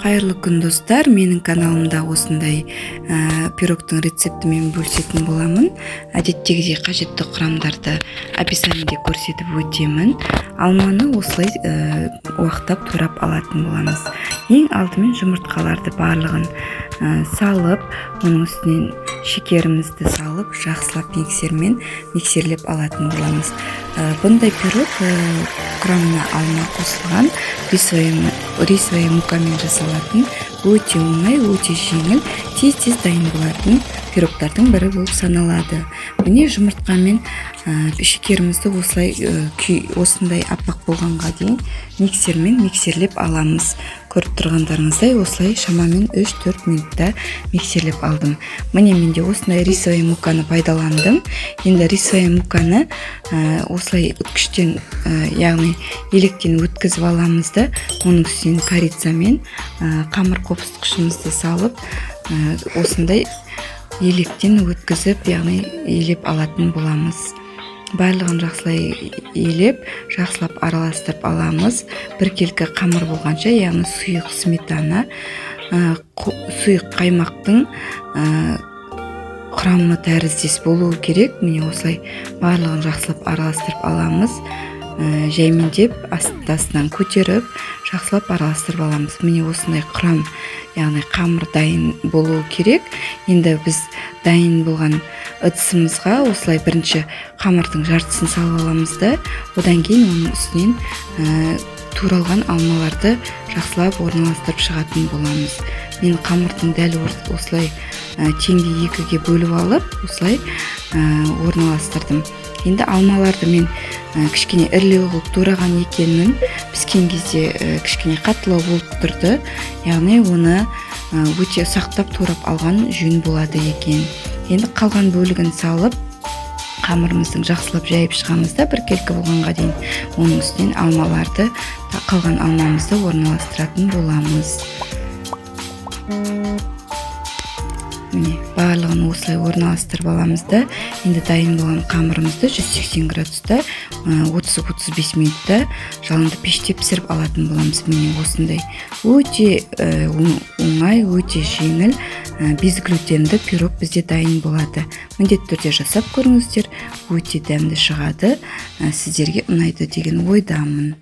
Қайырлы күн, достар! Менің каналымда осындай пирогтың рецептімен бөлісетін боламын. Әдеттегідей қажетті құрамдарды описаниеде көрсетіп өтемін. Алманы осылай уақтап турап алатын боламыз. Ең алдымен жұмыртқаларды барлығын салып, оның үстінен шекерімізді салып, жақсылап миксермен миксерлеп алатын боламыз. Бұндай пирог құрамына алма қосылған рисовая мукамен жасалатын, өте оңай, өте жеңіл, тез тез дайын болатын пирогтардың бірі болып саналады. Міне, жұмыртқа мен шекерімізді осылай осындай аппақ болғанға дейін миксермен миксерлеп аламыз. Көріп тұрғандарыңыздай, осылай шамамен 3-4 минутта миксерлеп алдым. Міне, менде осындай рисовая муканы пайдаландым. Енді рисовая муканы осылай үткіштен, яғни електен өткізіп аламыз да, оның үстінен корица мен қамыр қопсытқышымызды салып, осындай електен өткізіп, яғни елеп алатын боламыз. Барлығын жақсылай елеп, жақсылап араластырып аламыз біркелкі қамыр болғанша, яғни сұйық сметана, сұйық қаймақтың құрамы тәріздес болуы керек. Міне, осылай барлығын жақсылап араластырып аламыз. Жаймендеп астынан көтеріп, жақсылап араластырып аламыз. Міне, осындай құрам, яғни қамыр дайын болуы керек. Енді біз дайын болған ыдысымызға осылай бірінші қамырдың жартысын салып аламыз да, одан кейін оның үстінен туралған алмаларды жақсылап орналастырып шығатын боламыз. Мен қамырдың дәл осылай теңдей екіге бөліп алып, осылай орналастырдым. Енді алмаларды мен кішкене ірілеу қылып тураған екенмін. Піскен кезде кішкене қаттылау болып тұрды, яғни оны өте ұсақтап турап алған жөн болады екен. Енді қалған бөлігін салып, қамырымыздың жақсылап жайып шығамыз да, біркелкі болғанға дейін оның үстінен алмаларды, қалған алмамызды орналастыратын боламыз. Міне, барлығын осылай орналастырып аламыз да, енді дайын болған қамырымызды 180 градуста 30-35 минутта жалынды пеште пісіріп алатын боламыз. Міне, осындай өте оңай, өте жеңіл безглютенді пирог бізде дайын болады. Міндетті түрде жасап көріңіздер, өте дәмді шығады, сіздерге ұнайды деген ойдамын.